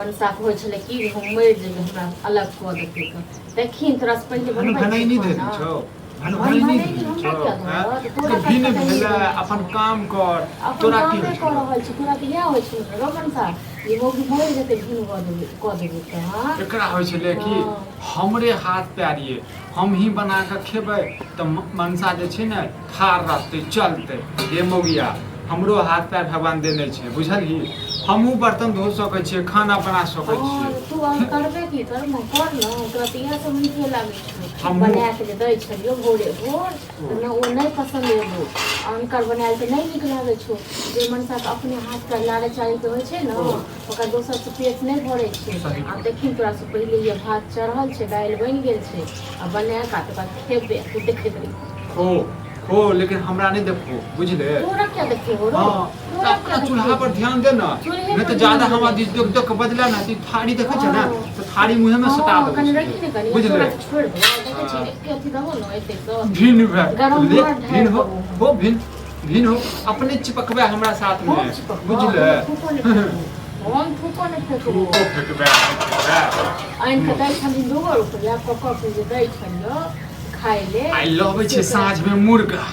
मनसाके होइ छलै कि हम मरि जेबै, हमरा अलग कऽ देतै। तऽ देखही, तोरासँ पहिले भन बनबै भनैनी छै दे खाना। छौ, भन भन भनैनी भनैनी दे हमरा छौ। किया हैं धरत? तोरा के भिन कतऽ भेलै नहि अपन काम कर। अपन तोरा की कामे होइ कऽ छौ? रहल छी। तोरा तऽ इएह होइ छौ ने रौ मनसा, जे मौगी मरि जेतै, भिन कऽ देबै, कऽ देबै तऽ हँ। एकरा होइ छलै कि हमरे हाथ पैर ये, हमही बना कऽ खेबै तऽ मनसा जे छै ने ठाढ़ रहतै, चलतै। हे मौगिया, हमरो हाथ पैर भगवान देने छै, बुझलही? हमहूँ बर्तन धो सकै छियै, खाना बना सकै हँ छियै। तू आब करबे की करबो, कर ने। तोरा तऽ इएह सब नीके लागै छौ। हमहूँ बना कऽ जे दै छलियौ भोरे भोर तऽ ने ओ नहि पसन्द एगो आ हुनकर बनायल तऽ नहि नीक लागै छौ। जे मनसाके अपने हाथके लारे चारीके होइ छै ने, ओकर दोसरसँ पेट नहि भरै छै। सही। आब देखी, तोरासँ पहिले ये भात चढ़ल छै, दालि बनि गेल छै, आ बना कऽ तकर बाद खेबै, तू देखैत रही। खो खो, लेकिन हमरा नहि देखो, बुझले? तोरा क्या देखेबो रो? हाँ। तोरा अपना क्या चूल्हा पर देखेबो? ध्यान दे ना। चूल्हे नहीं पर तो ज्यादा ध्यान हमरा देबै। दिस देख देख के बजला ना, तऽ ई थारी देखै छै ने, हाँ। तऽ थारी मुँहे में सटा हाँ, देबो कनि सीधे। रखी ने कनि। बुझले? तोरा छोड़ि देबो, देखै छी, एके अथी देबो ने एते सँ भिन भए गरम ले भात ढारि भिन हो। देबो। हो भिन भिन हो, अपने चिपकबै हमरा साथ में। हम चिपकबो? बुझले? हम थूको नहि फेकबो, हम थूको नहि फेकबो। थूको फेकबै, फेकबै। आनि कऽ दै छलिन 2 गो रुपैआ कऽ कऽ के जे दै छलियौ खाय ले। आइ लबै छै साँझ में मुर्गा।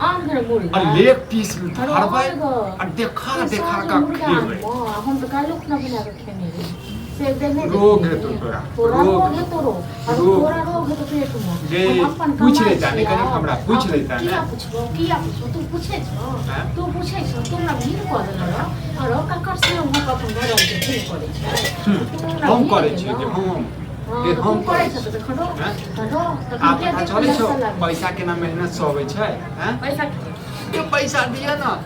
आन घर मुर्गा आ लेग पीस अरे धरबै आन गो। आ देखा तू देखा साँझमे कऽ मुर्गा खेबै। आनबो, आ हम तऽ काल्हिो खुना बना कऽ खेने रही से देने। रोग हेतौ तोरा, तोरा रोग रोग हेतौ रो, अरे रोग। तोरा रोग हेतौ पेटमे। गे, हम अपन पूछि कमाइ लैता ने छियै। कनि हमरा, पूछि लैता ने। किया पुछबो, किया पुछबो? तू पूछै छौ? आँय? तू पूछै छौ? तू हमरा भीड़ कऽ देलऽ रौ। अरे ककर से हम अपन घरक जे भीड़ करै छै तू हमरा हम भीड़ करै छियै केलऽ। जे हम हँ, गे तऽ हम तू करै करै छौ छियै। तऽ तखन रो, आँय? तऽ रो तखन आ किया पता देख चलै छौ लस्सा लागै? पैसा केना मेहनत से अबै छै, आँय? पैसा के पैसा दिअ ने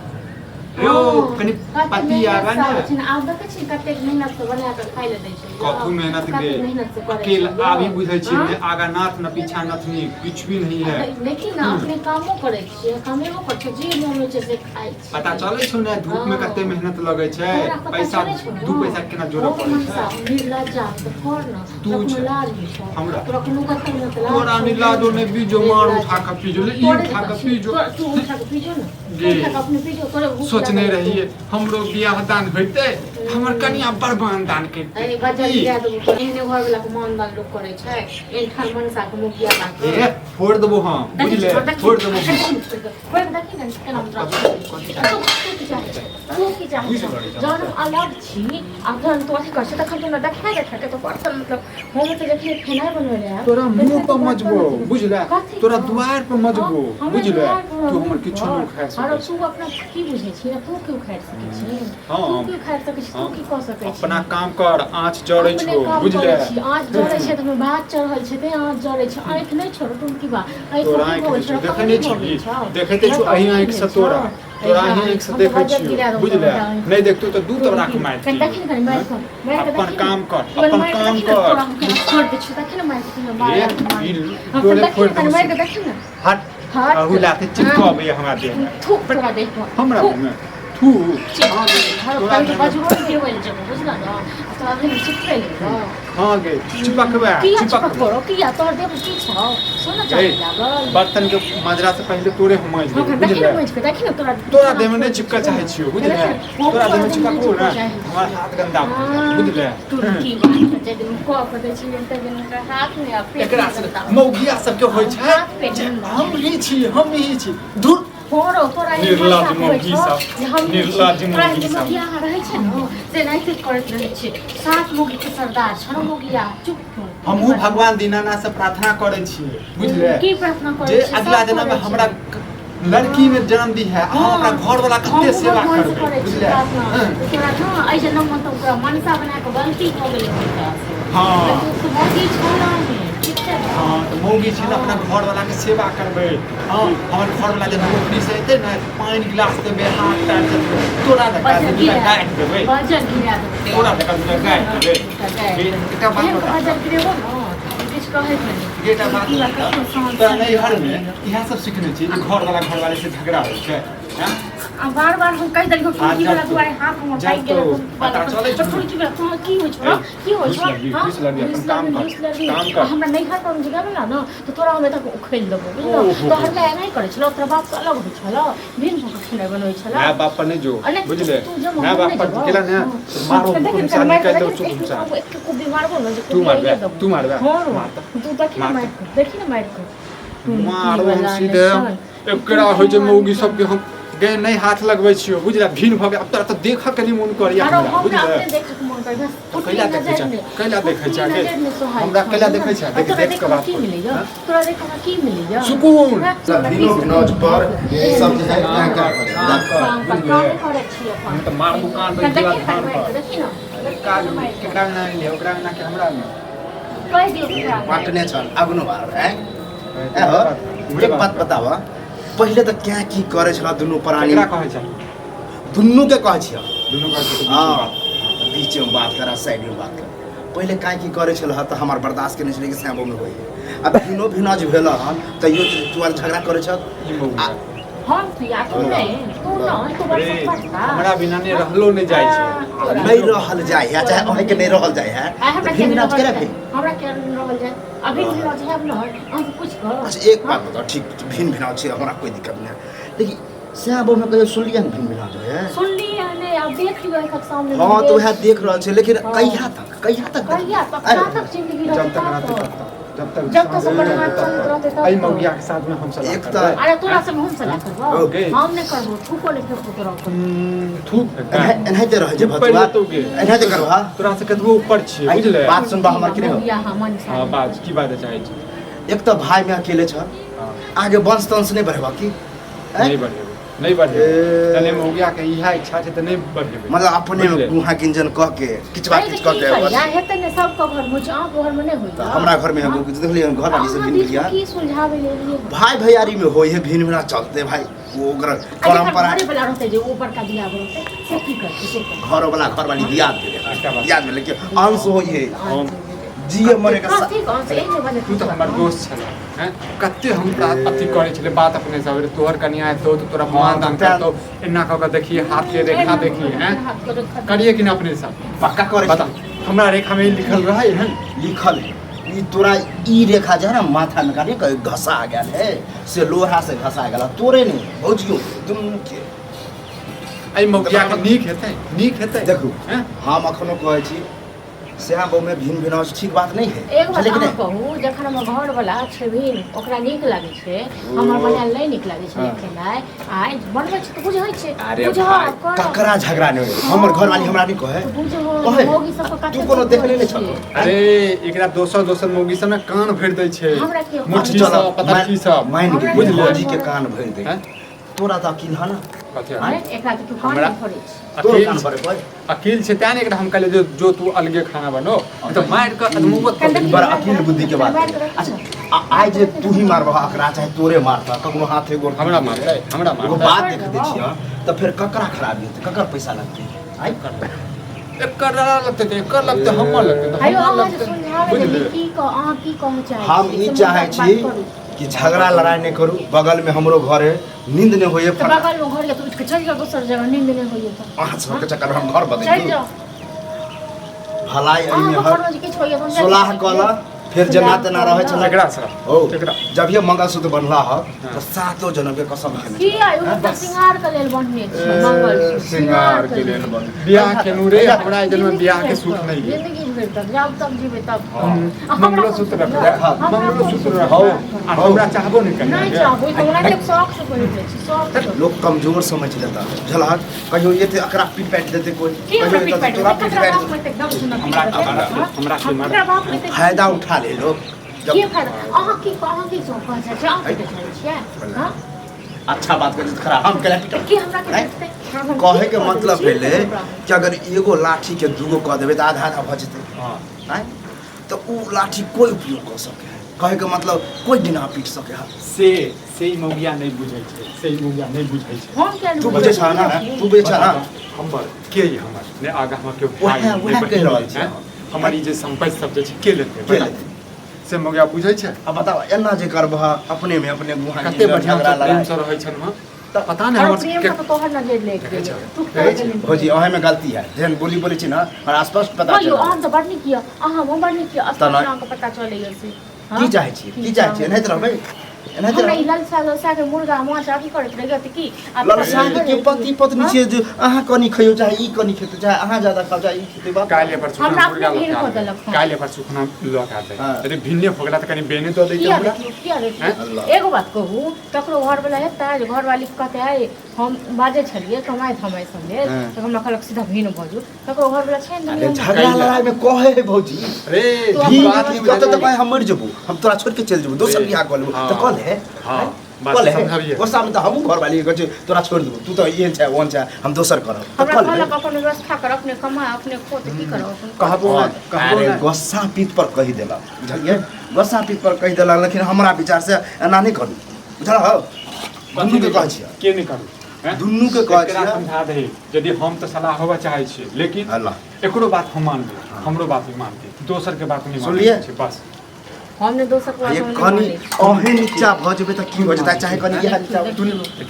यौ। हँ, कनि कते पति मेहनत आबे से ने। आबै छै ने, आब देखै छी कतेक मेहनत से बना कऽ खाइ लए दै छै। कथू मेहनत गे? कते मेहनत से करै अकेला छै। आभी बुझै छियै हँ? ने आगा नाथ न पीछा नथनी, किछु भी नहीं है। लेकिन ने अपने कामो करै छियै, कमेबो करै छियै, जे मोन होइ छै से खाइ छियै। पता चलै छौ ने धूप में हँ। कते मेहनत लगै छै? तोरा पता पैसा चलै छौ ने? दू पैसा केना जोड़ऽ ओ पड़ै मनसा, छै? निर्लज्जा तऽ कर ने। तू तोरा कोनो छै। लाज होइ छौ? हमरा? तोरा कोनो कतौ ने तऽ लाज तोरा छौ? नि लाजो ने बीजो, मार उठा कऽ पीजो ले, ई तोरे उठा कऽ छी। पीजो। तू उठा कऽ पीजो ने, तू गे। उठा कऽ अपने पीजो, तोरे भूख सोचने लागल रहिए हमरो बियाह दान होइते, हमर कनिया बड़ मान दान हेतौ। अरे करितै। बजल ई गिरा देबो तोरा। एहने घर वाला के मान दान लोक करै छै? एहन ठान मनसा के मुखिया बा ए फोड़ देबो हम, देखै बुझले? छी, देखी, फोड़ देबो हम। देखी, छोड़ि कऽ। छोड़ि कऽ देखी ने केना हम तोरा कथी कथी तू तू की चाहै छै? तू की चाहै बुझि छै? रहल छी। जहन हम अलग छी आ जहन तू अथी करै छै तखन तू हमरा देखा देखा के तो बर्तन, मतलब हम तऽ जखन खेनाइ बनबै रहै तोरा मुंह तखन पर तऽ मजबो बर्तन बुझले? कथी तोरा के? दुआर पर मजबो। हमरे बुझले? दुआर पर तू हमर किछो नहि उखाड़ि आरो सकै छी। तू अपना की बुझै छी? तू की उखाड़ि सकै छी? हँ। तू की उखाड़ि सकै छी? तू हँ। की कऽ सकै छी? अपना काम कर, आँच जरै अपने छौ। काम बुझले? करै छी, आँच जरै छै तऽ हमर भात चढ़ल छै तैं आँच जरै छै। आँखि नहि छोड़ो तुम की बा आँखि तोरा की आँखि भऽ गेल नहि छौ, छौ? देखै नहि कमनी भऽ छी? गेल छौ? देखै तऽ छौ एहि आँखि से तोरा, तोरा एहि एहि आँखि से हम तऽ देखै बजर छियौ, गिरा देबौ बुझले? तोरा आँखि। नहि देखतौ तऽ दू तोरा के मारि कनि दियौ। देखी ने, कनि मारि कऽ, मारि कऽ अपन देखी ने। काम कर, तू अपन मारि कऽ काम देखी ने, कर। तोरा हम केना छोड़ि दै छियौ, देखी ने मारि कऽ केना ए, मारि। ई हम तोरे देखी फोड़ि ने, कनि देबौ। मारि कऽ देखी ने। हट। हट। अहू लाथे चिपको अबैया हमरा देह में। थूक तोरा देह पर। हमरा थूक। देह में थू? हाँ गे, तोरा कनि देह में। बजबो नहि देबै लए जेबो, बुझल ने? आ तोरा देह में चिपकै लगबो। हाँ गे, चिपकबै। किया चिपकबै। चिपकबो रो? किया? तोहर देह में की छौ? सोना ए, चांदी लागल? बर्तन के मजरा से पहिले तोरे हम मांजि हाँ, देबै। देखी ने बुझले? माँजि कऽ देखी ने तोरा। तोरा देह में नहि चिपकऽ चाहै छियौ, बुझले? हम तोरा देह में तोरा देह में चिपकबो चिपकऽ ने, चाहै छियौ। हमर हाथ गंदा भऽ जायत। हाँ, बुझले? तू की बात छै, जे दिन कऽ कऽ दै छियै तै दिन ओकरा हाथ नहि आ पेट एकरा नहि से गन्दा। मौगिया सबके होइ छै हाथ पेट जे गन्दा। हम ही छी, हम ही छी, धुर। तोरो तोरा एहन निर्लज्ज मनसा होइ मौगी छौ सब, जे हम ही छी। निर्लज्ज तोरा मौगी जे सब। मौगिया रहै छै ने से एनाहिते करैत रहै छै। सात मौगी के सरदार छौ ने मौगिया, चुप तू। हमहूँ भगवान दीनानाथ से प्रार्थना करै छियै, बुझले? की प्रार्थना करै जे छियै? अगला सब जन्म में करै हमरा छै। लड़की में जन्म दी है, अहाँ अपना घर वाला कते हमहूँ सेवा भगवान से करबै, करै छी बुझले? प्रार्थना। हँ। तोरा न एहि जन्म में तऽ ओकरा मनसा बना कऽ गलती भऽ गेलै हुनका से। हाँ। तू मौगी छौ ना, ठीक छै ने? हाँ, तऽ मौगी छै ने, अपना घर वाला के सेवा करबै। हाँ, हमर घर वाला जब नौकरी से एतै ने, पानि गिलास देबै, हाथ पैर देबै। तोरा लगा बजर दूटा गिरा गाड़ि देबै। बजर गिरा देबै। तोरा लगा दूटा गाड़ि देबै। एकटा बात एहन बता। बजर गिरेबो ने, किछु कहैत नहि। एकटा बात की बात बता, कखनो शान्त तोरा नैहर में नहि। इएह सब सिखने छी जे घर वाला घर वाले से झगड़ा होइ छै? हैं? आ बार बार हम कहि देलियौ हाँ, फुर्की वाला जब दुआरे हाथ हमर जब पाकि गेल तो फुर्की वाला पता चलै पर छौ। फुर्की वाला तोहर की होइ छौ ए, की होइ घुस छौ लगबी, हाँ? घुस लगबी, अपन घुस काम लगबी, कर, घुस लगबी। काम कर। आ हमरा नैहर पर हम जे गेबै ने तऽ तोरा हम एतऽ उखैल देबौ बुझलौ ओहो। तोहर माय नहि करै छलौ तोरा बाप से अलग होइ छलौ भिन्न भऽ कऽ खेनाइ बनबै छलौ माय बाप पर नहीं जो अरे बुझले तू जब माय बाप पर गेला ने तो मारो देखिन कुमसा निकाल दो चुप कुमसा एक कुबी मारबो न जे तू मारबे, तू मारबे। हां मारता। तू देखी न मारता। मार के देखी न मार के मारो हम सीधे एकरा होइ छै मौगी सबके हम गे नहि हाथ लगबै छियौ बुझले भिन भऽ गेल अब तोरा तऽ देखऽ के नहि मोन करैया आरो हमरा हमरा बुझले अपने देखऽ के मोन करे बस तऽ कैला देखै छै कैला देखै छै गे हमरा कैला देखै छै देख तोरा देख देख के बात की करू। मिलैया तोरा देख हमरा की मिलैया सुकून भिनो भिनौज पर सब जे है काम क्या कर, करे काम कर, काम पर बुझले काम करै छी अपन हम तऽ मारबो कान पर देखी दिवाल न कान पर देखी न काज केकरा ना ले ओकरा ना के हमरा ना कहि दियौ केकरा बांटने छल अगनो बार हैं ए हो एक बात बतावा पहिले तऽ क्या की करै छल दुनू प्राणी केकरा कहै छै दुनू के कहै छियै दुनू कहै छै हाँ बीच में बात करा साइड में बात कर पहिले काय की करै छल तऽ हमर बर्दाश्त केने छलै कि सैबो में होइए आ भिनो भिनौज भेल हन तैयो तू आर झगड़ा करै छह ई मौगी हम तो या तू नहीं तू नहीं तू बड़ अरे, सफर हमरा बिना नहि रहलो नहि जाइ छै नहीं रहल जाय है चाहे अहीं के नहीं रहल जाय है आ हमरा भिन के भिनौज रहल करे जाय फिर हमरा के रहल जाय अभी भी रहल जाय अब न अहाँ से पूछ कर अच्छा एक बात बताओ ठीक भिन भिनाव छै हमरा कोई दिक्कत नहीं लेकिन सएह में कहियो सुनलियै हन भिन भिनाव जो है सुनलियै नहि आब देख लियौ एखन सामने हाँ तो वएह देख रहल छै लेकिन हाँ। कहिया तक कहिया तक कहिया तक अरे, कहाँ तक जिंदगी जब रहतै तक ता रहतै तक। तब तक जब तक जब तक सांस अपन रहतै हाथ तब चलैत तक। रहतै तब एहि तक। मौगिया के साथ में हम सलाह एक करबै तऽ- अरे तोरा से हम सलाह करबौ गे। हम नहि करबौ थूको नहि फेकबौ तोरा ऊपर थूक फेकबै। एनाहिते रहै छै ऊपर भतुआ जेतौ गे। एनाहिते करबा तोरा से कतबो ऊपर छियै बुझले बात सुनबा हमर कि नहि हो मौगिया हाँ मन हाँ बाज की बात चाहै छी एक तऽ भाई में अकेले छ हाँ, आगे वंश तंश नहि बढ़ेबा की हैं? नहि बढ़ेबै नहि बढ़ेबै ए। तने मौगिया के इएह इच्छा छै तऽ नहि बढ़ेबै मतलब अपने बुझले? गुहा किंजन कह के किचवा किच कह के बस। हेतै ने सबके घर मे छै अहाँके घर मे नहि होइया तऽ हमरा घर में एगो देखलियै घर वाली से अहाँ भिन बीच मे भिनिया की सुलझाबै ले एलियै भाई भैयारी में होय है भिन भिना चलते भाई वो ओकर परंपरा घरे वाला रहतै जे ओ बड़का बियाह रहतै से की करतै से करतै घर वाला घर वाली दियाद भेलै अच्छा बात। दियाद भेलै कि अंश होय है हम जिए मरे के कथी कौन से एहने बने तू तऽ हमर दोस्त छलै हैं कते हम तोरा अथी करै छलै बात अपने सब रे तोहर कनिया हेतौ तऽ तोरा मान दान करतौ एना कऽ कऽ देखिए हाथ के रेखा देखिए हैं करिए कि ना अपने सब पक्का करै बता हमरा रेखा में ई लिखल रहै हन लिखल है ई तोरा ई रेखा जे है ना माथा में काटे के घसा गेल है से लोहा से घसा गेल है। तोरे नहीं भौजियो दुनू के एहि मौकिया के नीक हेतै नीक हेतै देखू हैं हम अखनो कहै छी सएह बहुमे भिन भिनाउज ठीक बात नहि है एक बात बुझलियै कि अहाँ नहि कहू जखन हमर घरवला छेबही ओकरा नीक लागै छै हमर बनायल नहि नीक लागै छै हाँ। खेनाइ आइ बनबै छै तऽ बुझै छै अरे बुझह भाई करह। ककरा झगड़ा नहि होय हमर घरवाली हमरा नहि कहै तऽ बुझहो कहै मौगी सबके तू कते कोनो दुख देखने होइ नहि छै। छल अरे एकरा दोसर दोसर मौगी सब ने कान भरि दै छै हमरा की मुट्ठी चलो, सब पतरकी सब मान हमरा गेलियै बुझलियै? भौजी के कान भरि दे हैं? तोरा तऽ अकिल है ना कथी अरे एकरा तऽ तू कान हमरा- नहि भरै छै तोरो अकील कान भरे कोइ अकील छै तें ने एकरा हम कहलियै जे जो तू अलगे खाना बनो तऽ मारि कऽ अदमुवत कऽ देबै। बड़ा अकिल बुद्धि के बात है। अच्छा आइ जे तू ही मारबह एकरा चाहे तोरे मारतह ककरो हाथे गोर हमरा मारतै हमरा एगो मारतै बात देख दै छियै तऽ फेर ककरा खराबी हेतै ककर पैसा लगतै आइ एकर लगतै तऽ एकर लगतै हमर लगतै तऽ आयो हमर अहाँ जे लगतै सुलझाबै बुझलियै लेली की कह अहाँ की कहऽ चाहै हम छी ई से चाहै मुद्दाके छी बात करू। कि झगड़ा लड़ाइ नहि करू बगलमे हमरो घर है नींद नहि होइए तऽ बगलमे घर यऽ तऽ उठि कऽ चलि जाउ दोसर जगह नींद नहि होइए तऽ अहाँ सबके चक्करमे हम घर बदलि चलि दू जाउ भलाई एहिमे अहाँके हर घरमे जे किछु होइए तऽ हम जाइ सोलाह छी। कऽ लऽ फेर जेना तेना रहै छलै केकरा से हो केकरा जब ये मंगलसूत्र बनला ह तऽ सातो जन्म के कसम खेने की आइ ओ तऽ सिंगार के लेल बन्हने छी मंगलसूत्र सिंगार के लेल बियाह केलहुँ रे हमरा एहि जन्म बियाह के सुख नहि गेल जिंदगी भरि तक जब तक जीबै तब हम मंगलसूत्र रखबै मंगलसूत्र हौ, रखबै आ हमरा चाहबो नहि नहि करियै चाहबै तऽ ओना के शौक से पहिर लै छी शौक से लोग कमजोर समझ लेता बुझलहक कहियो एते एकरा पीट पाटि देते कोई की कहियो हमरा पीट एतऽ पाटि तोरा देतै? पीट ककरा पाटि बाप मरतै एकदम सुनऽ पीट हमरा देतै? हमरा हमरा के मार ककरा बाप मरतै? फायदा उठा ले लोग जब की फायदा अहाँ की अहाँ की कहऽ चाहै छी अहाँ की कहऽ चाहै छियै हँ अच्छा बात करै खरा हम केला पीटब की हमरा के नहीं। भेटतै हम कहे की के कऽ मतलब देबै? भेलै कि अगर एगो लाठी के दूगो कऽ देबै तऽ आधा आधा भऽ जेतै हाँ आँय तऽ उ लाठी कोइ उपयोग कऽ सकै है कहे के मतलब कोइ बिना पीट सकै है से से ई मौगिया नहि बुझै छै से ई मौगिया नहि बुझै छै हम किया नहि तू बुझै छह ना तू बुझै छह ना हमर के ई हमर ने आगा हमर केओ भाई ओएह- ने ओएह बहिन कहि रहल छी हैं? हम। हमर ई जे संपत्ति सब जे छै के लेतै के बता। लेतै? से मौगिया बुझै छै अब बताओ एना जे करबह अपने में अपने गुहा कते बढ़िआँ झगड़ा से प्रेम लड़ाइ से रहै छन हँ पता नहि और हमर प्रेम के से तोहर नजर लागि देखै गेलै छौ। तू कहै छी भौजी अहाँ में गलती है जेहन बोली बोलै छी ना हमरा स्पष्ट पता कहियो चल अहाँ तऽ बड़ नीक यऽ अहाँ हम बड़ नीक यऽ तऽ स्पष्ट नहि। अहाँके पता चलैए से हँ? की चाहै छी की चाहै छी एनाहिते रहबै एनाहिते हमरा ई रहबै ललसा ललसा के मुर्गा माछ अथी करैत रहिए तऽ की आब ललसा के केओ पति पत्नी छियै जे अहाँ कनि खइयौ चाहे ई कनि खेतै चाहे अहाँ ज्यादा खाउ चाहे ई खेतै बाप काल्हि पर सुखना हमरा मुर्गा अपने लऽ भिन्न के कऽ आबै। देलक हँ। काल्हि पर सुखना लऽ के आबै हाँ। यदि भिन्ने हो गेला तऽ कनि बेने दऽ दैके किया हमरा देखियौ किया देखियौ अल्लाह। एगो बात कहू ककरो घरवला हेतै जे घरवाली कहतै आइ हम बाजै छलियै कमाइ धमाइ सब लेल हाँ। तऽ हमरा कहलक सीधा भिन्न भऽ जो ककरो घरवला छै ने अरे दुनियामे? झगड़ा लड़ाई में कहे है भौजी रे तू अपन भी बात नहि कतऽ तऽ बुझलियै। भाई हम मरि जेबू हम तोरा छोड़ के चलि जेबू दोसर रे, बियाह कऽ लेबू हाँ। तऽ कऽ ले हाँ, बात कऽ ले समझलियै। गुस्सा में तऽ हमहूँ घरवाली के कहै छियै तोरा छोड़ि देबू तू तऽ एहन छै ओहन छै हम दोसर करब तऽ हमरा कऽ ले कहलक अपन व्यवस्था कर अपने कमा अपने खो तऽ की करब अपन कहबो हाँ, नहि कहबो अरे नहि गुस्सा पीत पर कहि देलक बुझलियै गुस्सा पीत पर कहि देलक लेकिन हमरा विचार से एना नहि करू बुझल हौ दुनू के कहै छियै के नहि करू हैं? दुनू के कहै एकरा छियै समझा दही यदि हम तऽ सलाह होबऽ चाहै छियै लेकिन अल्लाह एकरो बात हम मानबै हमरो बात भी मानतै दोसर के बात नहि सुनलियै? मानबै छै बस हम ने दोसर के बात ये हम नहि कनि मानै छी। अहें नीचा भऽ जेबै तऽ की भऽ जेतै चाहे कनि इएह नीचा तू नहि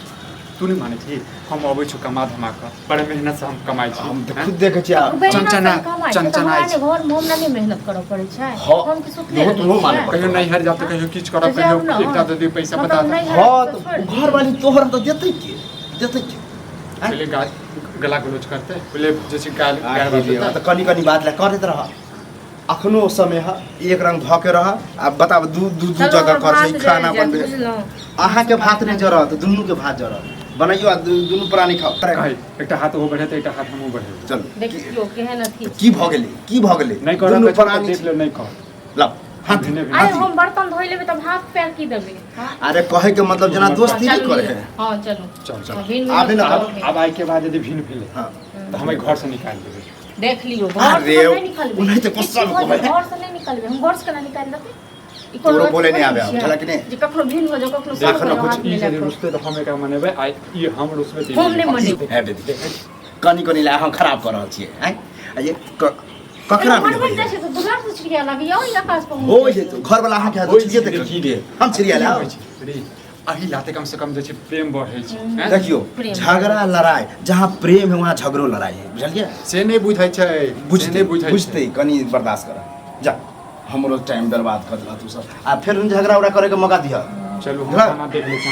तू नहि मानै छी हम अबै छी कमा धमा कऽ बड़ा मेहनत से हम कमाइ छी हम तऽ हैं? खुद देखै छियै आब। मेहनत चनचना- से कमाइ छै, तऽ चनचनाइ हमरा छै। ने घरमे हमरा नहि मेहनत करऽ पड़ै छै हँ, हम की सुतले इहो रहै तोहो मानै छियै? पड़तौ। कहियो नैहर जाउ तऽ कहियो किछु करब तऽ जाउ कहियो ने। एकटा दऽ दियौ पैसा मतलब बता दे नैहर हँ तऽ तऽ छोड़ि दियौ। घरवाली तोहर तऽ देतै के देतै के आँय? पहिले गला गलोच करतै पहिले जे छै गाल आ, गाल हे रे, तऽ कनि कनि बात लए करैत रह अखनो समय है एक रंग भऽ के रह आ बताब दू दू दू चलू, जगह हमर कर भात छै खाना जरि जायत, बनबे बुझलहुँ। अहाँके भात नहि जरत दुनू के भात जरत बनैयो आ दुनू प्राणी खाओ कहै एकटा हाथ ओ बढ़ेतै एकटा हाथ हमहूँ बढ़ेबै चलू देखियौ केहन अथी की भऽ गेलै की भऽ गेलै नहि करब दुनू तऽ प्राणी देख ले नहि कर लाउ हाथ भिने भिने आइ हम बर्तन धोइ लेबै तब हाथ पैर की देबै हाँ? अरे कहै के मतलब जेना दोस्ती नहि चलू करे है हाँ चलू चल चल हाँ, भिन आबे ना, आब आब आइ के बाद यदि भिन भेलै हाँ तऽ हम एहि घर से निकालि देबै देख लियौ घर से अरे, हम नहि निकलबै ओनाहिते गुस्सा मे कहै है। घर से नहि निकलबै हम घर से केना निकालि देबै ई कोनो तोरो अथी बोले नहि थोड़े आबे छियै। बुझलक कि नहि? जे कखनो भिन हो जाओ कखनो देख सब न हो कुछ हाथ ई मिला यदि कऽ। रुसतै तऽ हम एकरा मनेबै आ ई हम रुसबै तऽ ई हम नहि मनेबै। है दीदी कनि कनि ला हम खराब कऽ रहल छियै आँय आ ये ककरा एगो मिलबै मनबैत जाइ छै तऽ दुलार से छिड़िया लागैया ओहि आकाश पर हो जेतौ घरवला अहाँके हाथ होइ छिड़िए छै, देख देखी रे। हम छिड़िया की लाउ होइ छै रे अही लाते कम से कम जे छै प्रेम बढ़ै छै हैं? देखियौ प्रेम। झगड़ा लड़ाई जहाँ प्रेम है वहाँ झगड़ो लड़ाई है बुझलियै से नहि बुझै छै से बुझतै नहि बुझै छै बुझतै कनि बर्दाश्त कर जा हमरो टाइम बर्बाद कर देला तू सब आ फेर झगड़ा उगड़ा करे के मौका दिह चलू हम बुझलक? खाना देख लै छी।